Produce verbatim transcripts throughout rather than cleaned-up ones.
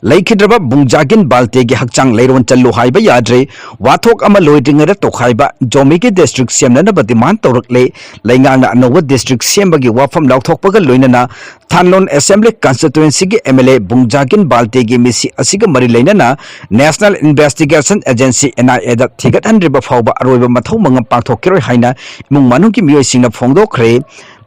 ꯂꯩꯈꯤꯗ꯭ꯔꯕ ꯕꯨꯡꯖꯥꯒꯤꯟ ꯕꯥꯜꯇꯦꯒꯤ ꯍꯛꯆꯥꯡ ꯂꯩꯔꯣꯟ ꯆꯜꯂꯨ ꯍꯥꯏꯕ ꯌꯥꯗ꯭ꯔꯦ꯫ ꯋꯥꯊꯣꯛ ꯑꯃ ꯂꯣꯏꯗ꯭ꯔꯤꯉꯩꯗ ꯇꯣꯈꯥꯏꯕ ꯖꯣꯃꯤꯒꯤ district ꯁꯦꯝꯅꯅꯕ demand ꯇꯧꯔꯛꯂꯦ꯫ ꯂꯩꯉꯥꯛꯅ ꯑꯅꯧꯕ district ꯁꯦꯝꯕꯒꯤ ꯋꯥꯐꯝ ꯂꯥꯎꯊꯣꯛꯄꯒ ꯂꯣꯏꯅꯅ ꯊꯥꯟꯂꯣꯟ Assembly Constituency ꯒꯤ M L A ꯕꯨꯡꯖꯥꯒꯤꯟ ꯕꯥꯜꯇꯦꯒꯤ ꯃꯤꯁꯤ ꯑꯁꯤꯒ ꯃꯔꯤ ꯂꯩꯅꯅ National Investigation Agency N I A ꯗ ꯊꯤꯒꯠꯍꯟꯗ꯭ꯔꯤꯕ ꯐꯥꯎꯕ ꯑꯔꯣꯏꯕ ꯃꯊꯧ ꯃꯉꯝ ꯄꯥꯡꯊꯣꯛꯈꯤꯔꯣꯏ ꯍꯥꯏꯅ ꯏꯃꯨꯡ ꯃꯅꯨꯡꯒꯤ ꯃꯤꯑꯣꯏꯁꯤꯡꯅ ꯐꯣꯡꯗꯣꯛꯈ꯭ꯔꯦ꯫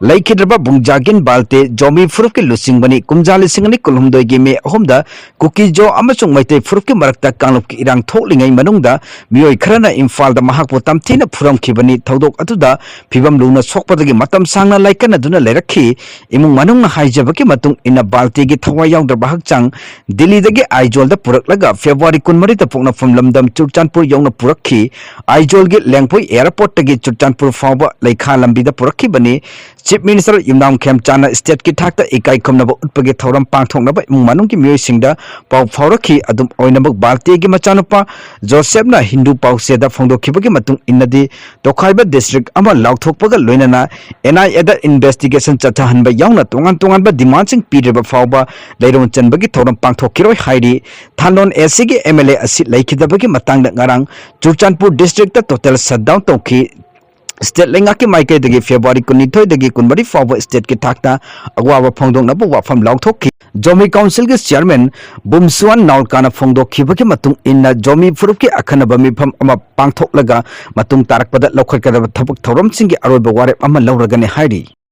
ꯂꯩꯈꯤꯗ꯭ꯔꯕ ꯕꯨꯡꯖꯥꯒꯤꯟ ꯕꯥꯜꯇꯦ ꯖꯣꯃꯤ ꯐꯨꯔꯨꯞꯀꯤ ꯂꯨꯆꯤꯡꯕꯅꯤ꯫ ꯀꯨꯝꯖꯥ ꯂꯤꯁꯤꯡ ꯑꯅꯤ ꯀꯨꯟꯍꯨꯝꯗꯣꯏꯒꯤ ꯃꯦ ꯑꯍꯨꯝꯗ ꯀꯨꯀꯤꯖꯣ ꯑꯃꯁꯨꯡ ꯃꯩꯇꯩ ꯐꯨꯔꯨꯞꯀꯤ ꯃꯔꯛꯇ ꯀꯥꯡꯂꯨꯞꯀꯤ ꯏꯔꯥꯡ ꯊꯣꯛꯂꯤꯉꯩ ꯃꯅꯨꯡꯗ ꯃꯤꯑꯣꯏ ꯈꯔꯅ ꯏꯝꯐꯥꯜꯗ ꯃꯍꯥꯛꯄꯨ ꯇꯝꯊꯤꯅ ꯐꯨꯔꯝꯈꯤꯕꯅꯤ꯫ ꯊꯧꯗꯣꯛ ꯑꯗꯨꯗ ꯐꯤꯕꯝ ꯂꯨꯅ ꯁꯣꯛꯄꯗꯒꯤ ꯃꯇꯝ ꯁꯥꯡꯅ ꯂꯥꯏꯀꯠꯅꯗꯨꯅ ꯂꯩꯔꯛꯈꯤ꯫ ꯏꯃꯨꯡ ꯃꯅꯨꯡꯅ ꯍꯥꯏꯖꯕꯒꯤ ꯃꯇꯨꯡ ꯏꯟꯅ, ꯕꯥꯜꯇꯦꯒꯤ ꯊꯋꯥꯏ ꯌꯥꯎꯗ꯭ꯔꯕ ꯍꯛꯆꯥꯡ ꯗꯤꯜꯂꯤꯗꯒꯤ ꯑꯥꯏꯖꯣꯜꯗ ꯄꯨꯔꯛꯂꯒ ꯐꯦꯕ꯭ꯔꯨꯋꯥꯔꯤ ꯀꯨꯟꯃꯔꯤꯗ ꯄꯣꯛꯅꯐꯝ ꯂꯝꯗꯝ ꯆꯨꯔꯆꯥꯟꯄꯨꯔ ꯌꯧꯅ ꯄꯨꯔꯛꯈꯤ꯫ ꯑꯥꯏꯖꯣꯜꯒꯤ ꯂꯦꯡꯄꯣꯏ airport ꯇꯒꯤ ꯆꯨꯔꯆꯥꯟꯄꯨꯔ ꯐꯥꯎꯕ ꯂꯩꯈꯥ ꯂꯝꯕꯤꯗ ꯄꯨꯔꯛꯈꯤꯕꯅꯤ꯫ Chief Minister ꯌꯨꯝꯅꯥꯝ ꯈꯦꯝꯆꯥꯟꯅ state ꯀꯤ ꯊꯥꯛꯇ ꯏꯀꯥꯏ ꯈꯨꯝꯅꯕ ꯎꯠꯄꯒꯤ ꯊꯧꯔꯝ ꯄꯥꯡꯊꯣꯛꯅꯕ ꯏꯃꯨꯡ ꯃꯅꯨꯡꯒꯤ ꯃꯤꯑꯣꯏꯁꯤꯡꯗ ꯄꯥꯎ ꯐꯥꯎꯔꯛꯈꯤ꯫ ꯑꯗꯨꯝ ꯑꯣꯏꯅꯃꯛ, ꯕꯥꯜꯇꯦꯒꯤ ꯃꯆꯥꯅꯨꯄꯥ ꯖꯣꯁꯦꯞꯅ ꯍꯤꯟꯗꯨ ꯄꯥꯎꯆꯦꯗ ꯐꯣꯡꯗꯣꯛꯈꯤꯕꯒꯤ ꯃꯇꯨꯡ ꯏꯟꯅꯗꯤ, ꯇꯣꯈꯥꯏꯕ district ꯑꯃ ꯂꯥꯎꯊꯣꯛꯄꯒ ꯂꯣꯏꯅꯅ N I A the investigation ꯆꯠꯊꯍꯟꯕ ꯌꯥꯎꯅ ꯇꯣꯉꯥꯟ ꯇꯣꯉꯥꯟꯕ demand ꯁꯤꯡ ꯄꯤꯗ꯭ꯔꯤꯕ ꯐꯥꯎꯕ ꯂꯩꯔꯣꯟ ꯆꯟꯕꯒꯤ ꯊꯧꯔꯝ ꯄꯥꯡꯊꯣꯛꯈꯤꯔꯣꯏ ꯍꯥꯏꯔꯤ꯫ ꯊꯥꯟꯂꯣꯟ A C ꯒꯤ M L A ꯑꯁꯤ ꯂꯩꯈꯤꯗꯕꯒꯤ ꯃꯇꯥꯡꯗ ꯉꯔꯥꯡ ꯆꯨꯔꯆꯥꯟꯄꯨꯔ district ꯇ total shutdown ꯇꯧꯈꯤ꯫ State ꯂꯩꯉꯥꯛꯀꯤ ꯃꯥꯏꯀꯩꯗꯒꯤ ꯐꯦꯕ꯭ꯔꯨꯋꯥꯔꯤ ꯀꯨꯟꯅꯤꯊꯣꯏꯗꯒꯤ ꯀꯨꯟꯃꯔꯤ ꯐꯥꯎꯕ state ꯀꯤ ꯊꯥꯛꯇ ꯑꯋꯥꯕ ꯐꯣꯡꯗꯣꯛꯅꯕ ꯋꯥꯐꯝ ꯂꯥꯎꯊꯣꯛꯈꯤ꯫ ꯖꯣꯃꯤ council ꯒꯤ chairman ꯕꯨꯝꯁꯨꯋꯥꯟ ꯅꯥꯎꯜꯀꯥꯅ ꯐꯣꯡꯗꯣꯛꯈꯤꯕꯒꯤ ꯃꯇꯨꯡ ꯏꯟꯅ, ꯖꯣꯃꯤ ꯐꯨꯔꯨꯞꯀꯤ ꯑꯈꯟꯅꯕ ꯃꯤꯐꯝ ꯑꯃ ꯄꯥꯡꯊꯣꯛꯂꯒ ꯃꯇꯨꯡ ꯇꯥꯔꯛꯄꯗ ꯂꯧꯈꯠꯀꯗꯕ ꯊꯕꯛ ꯊꯧꯔꯝꯁꯤꯡꯒꯤ ꯑꯔꯣꯏꯕ ꯋꯥꯔꯦꯞ ꯑꯃ ꯂꯧꯔꯒꯅꯤ ꯍꯥꯏꯔꯤ꯫